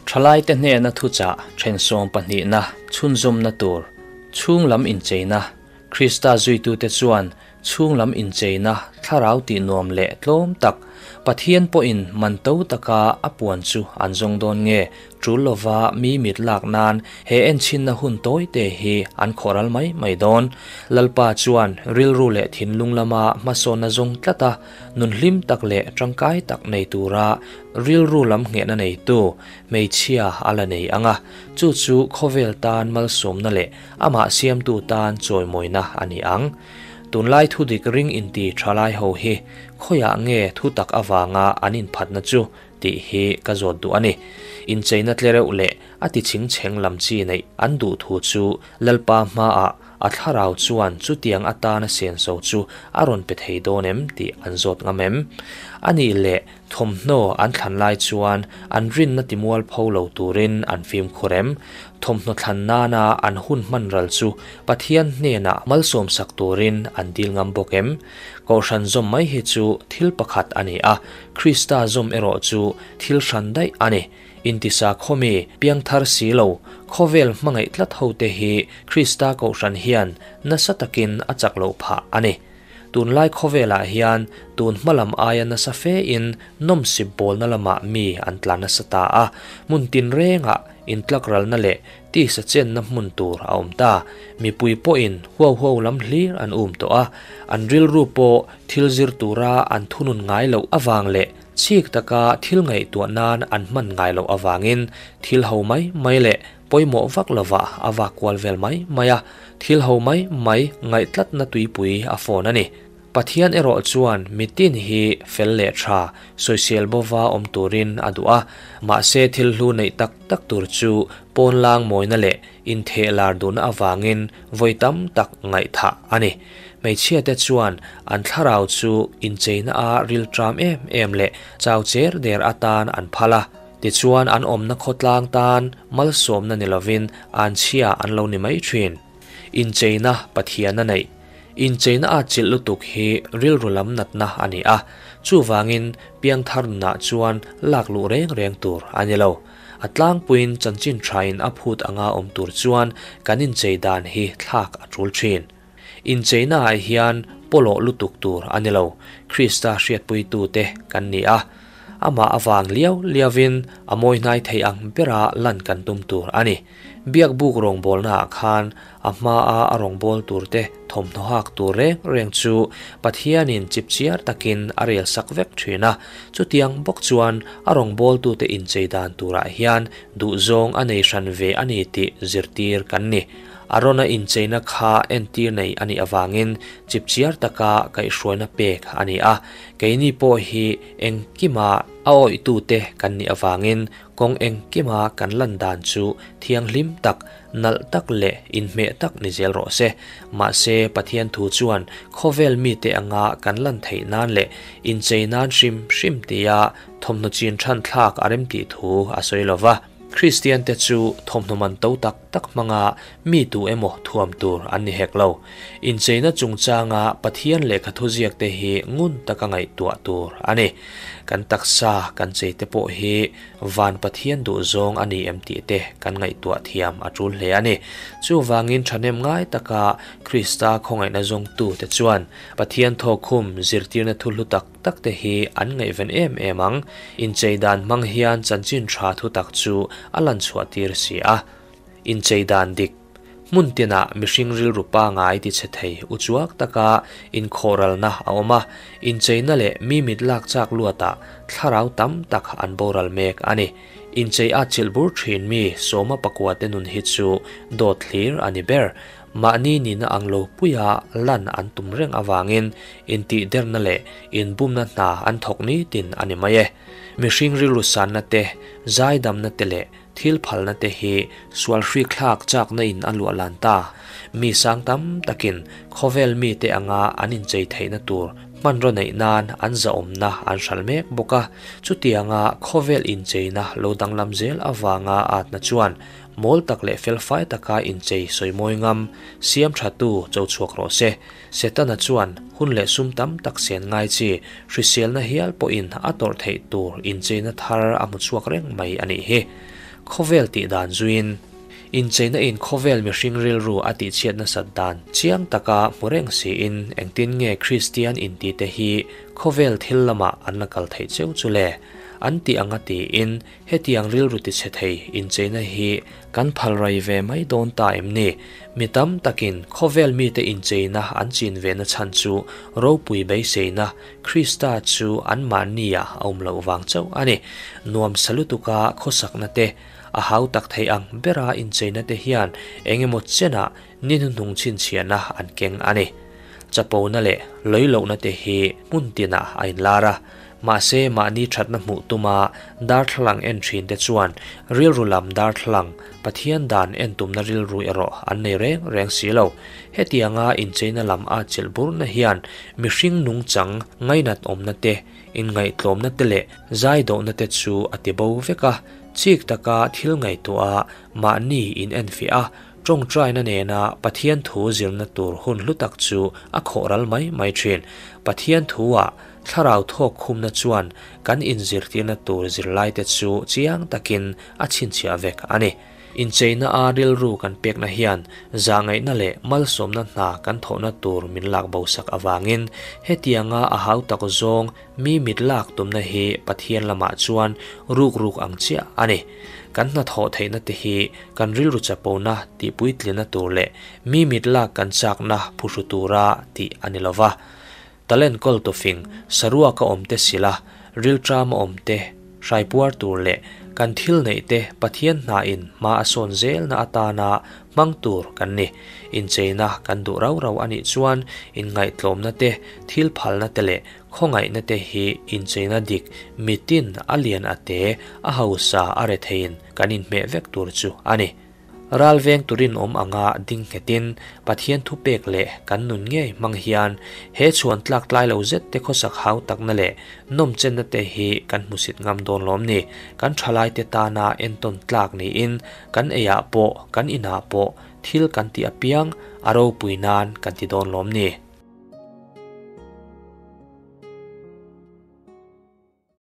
Thalaite hnena thuchah then sawmpahnihna chhunzawmna tur chhunglam incheina Krista zuitute chuan chhunglam incheina thlarau tih nuam leh tlawm tak Pathian pawhin man to taka a puan chu an zawng dawn nge tul lova mi mit lak nan he enchhinna hun tawi te hi an khawhral mai mai dawn. Lalpa chuan rilru leh thinlung lama hmasawnna zawng tlata nun hlim tak leh tangkai tak nei tura rilru lam nghehna neitu hmeichhia a la nei ang a, chu chu khawvel tan malsawmna leh amah siamtu tan chawimawina a ni ang. Tunlai thudik ring inti thalai ho hi khawiah nge thutak avanga an inphatna chu tih hi ka zawt duh a ni. Incheina tlereuh leh a ti chhingchheng lam chi neih an duh thu chu Lalpa hmaah a thlarau chuan chutiang atana senso chu a rawn pe thei dawn em tih an zawt ngam em? A nih leh thawmhnaw an thlan lai chuan an rinna timual pho lo turin an fimkhur em? Thawmhnaw thlan nana an hun hman ral chu Pathian hnenah malsawm sak turin an dil ngam bawk em? Kohhran zawm mai hi chu thil pakhat a ni a, Krista zawm erawh chu thil hran daih a ni. Intisa khawmi, piangthar si lo, khawvel hmangaih tlat hote hi Krista kohhran hian nasa takin a chak loh phah a ni. Tunlai khawvelah hian tun hmalam aia nasa fein nawmsip bawlna lamah mi an tla nasa ta a, hmun tinrengah intlakralna leh tisa chenna hmun tur a awm ta. Mipui pawhin huau huau lam hlir an um tawh a, an rilru pawh thil zir tura an thunun ngai loh avang leh chik taka thil ngaihtuah nan an hman ngai loh avangin thil ho mai mai leh pawimawh vak lovah a vak kual vel mai mai a, thil ho mai mai ngaihtlatna tuipui a fawn a ni. Pathian erawh chuan mitin hi fel leh tha, sawisel bova awm turin a duh a, mahse thil hlu neih tak tak tur chu pawnlang mawina leh intheh lar duhna avangin vawi tam tak ngaihthah a ni. Hmeichhiate chuan an thlarau chu incheina a rilṭam em em leh chau cher der atan an phal a, tichuan an awmna khawtlang tan malsawmna ni lovin anchhia an lo ni mai thin. Incheina Pathian a neih. Incheina a chilh lutuk hi rilru lam natna a ni a, chuvangin piangthar nunah chuan lak luh reng reng tur a ni lo. A tlangpuiin chanchin thain a phut anga awm tur chuan kan inchei dan hi thlak a tul thin. Incheina ah hian pawlawh lutuk tur a ni lo, Krista hriatpuitute kan ni a, amah avang liau liauvin a mawihnai thei ang bera lan kan tum tur a ni. Biakbuk rawngbawlnaah khan a hmaa a rawngbâwl turte thawmhnaw hâk tur reng reng chu Pathianin chipchiar takin a rel sak vek ṭhin a. Chutiang bawk chuan a rawngbâwltute inchei dan turah hian duhzawng a nei hran ve a ni tih zirtir kan ni. Arona incheina kha entir nei a nih avangin chipchiar taka kaihhruaina pek a ni a. Keini pawh hi engkima a awihtute kan nih avangin Kawng engkima kan lan dan chu thianghlim tak, nalh tak leh inhmeh tak ni zel rawh se. Mahse, Pathian thu chuan khawvel mite anga kan lan theih nan leh inchei nan hrim hrim tia thawmhnaw chin than thlak a rem tih thu a sawi lo va. Kristiante chu thawmhnaw man to tak tak hmanga mi tu emaw thuam tur an ni hek lo. Incheina chungchanga Pathian lehkha thuziakte hi ngun taka ngaihtuah tur a ni. Kan taksa kan cheite pawh hi van Pathian duhzawng a ni em tih te kan ngaihtuah thiam a tul hle a ni. Chuvangin thahnem ngai taka Krista khawngaihna zawngtute chuan Pathian thawkkhum zirtirna thu hlu tak tak te hi an ngaihven em em ang. Inchei dan hmang hian chanchin tha thutak chu a lan chhuah tir si a. Inchei dan dik. Hmun tinah mihring rilru pangai ti chhe thei uchuak taka inkhawhralna a awm a, incheina leh mi mit lak chak luatah thlarau tam tak an boral mek a ni. Inchei a chilh bur thin mi sawma pakua te nun hi chu dawt thlir a ni ber. Mahni nihna ang lo puia lan an tum reng avangin intihderna leh inbumna hna an thawk nitin a ni mai e. Mihring rilru sanna te, zaidamna te leh Thil phalna te hi sual hrik thlak chakna in a luah lan ta. Mi sang tam takin khawvel mite anga an inchei theihna tur hmanraw neih nan an zahawmna an hral mek bawk a. Chutianga khawvel incheina lo danglam zel avanga atna chuan mawl tak leh felfai taka inchei sawimawi ngam siam thatu cho chhuak rawh se. Setana chuan hun leh sum tam tak sen ngai chi hriselna hial pawhin a tawrh theih tur incheina thar a hmu chhuak reng mai a nih hi. Khawvel tih dan zuiin, incheina in khawvel mihring rilru a tihchhiat nasat dan chiang taka hmu reng siin engtin nge Kristian inti te hi khawvel thil lamah an la kal theih cheu chu le? An tih anga tiin hetiang rilru tichhe thei incheina hi kan phal rai ve mai dawn ta em ni? Mi tam takin khawvel mite incheina an chin ve na chhan chu ropui beiseina Krista chu anmahnia a awm loh vang chauh a ni. Nuam sa lutuka khawsakna te, a hau tak thei ang bera incheina te hian eng emaw chenah ni hnuhnung chhinchhiahna an keng a ni. Chapona leh loilohna te hi hmun tinah a inlar a, mahse mahni thatna hmuh tuma darthlalang en thin te chuan rilru lam darthlalang Pathian dan en tumna rilru erawh an nei reng reng si lo. Hetianga incheina lam a chelh burna hian mihring nungchang ngainat awmna te, inngaihtlawmna te leh zaidawhna te chu a ti bo vek a, chik taka thil ngaihtuah a, mahni in enfiah a, tawngtaina nena Pathian thu zirna tur hun hlu tak chu a khawh ral mai mai thin. Pathian thu-ah thlarau thawk khumna chuan kan inzirtirna tur zirlaite chu chiang takin a chhinchhiah vek a ni. Incheina a rilru kan pekna hian zahngaihna leh malsawmna hna kan thawhna tur min lak bo sak avangin hetianga a hau tak zawng mi mit lak tumna hi Pathian lamah chuan ruk ruk ang chiah a ni. Kan hnathawh theihna te hi kan rilru chapona tihpuitlina tur leh mi mit lak kan chakna phuhru tura tih a ni lova. Talent kawl tawfing, saruaka awm te sila, rilṭama awm te, hraipuar tur leh kan thil neih te Pathian hnain hma a sawn zelna atana hmang tur kan ni. Incheina kan duh rau rau a nih chuan inngaihtlawmna te, thil phalna te leh khawngaihna te hi incheina dik mitin a lian a te, a hausa a retheiin kan inhmeh vek tur chu a ni. Ral veng turin awm anga ding nghetin Pathian thupek leh kan nun ngei hmang hian he chhuan tlak tlai lo zet te khawsak hau takna leh nawmchenna te hi kan hmusit ngam dawn lawm ni. Kan thalaite tana entawn tlak niin kan eiah pawh kan inah pawh thil kan tih apiang a ropui nan kan ti dawn lawm ni.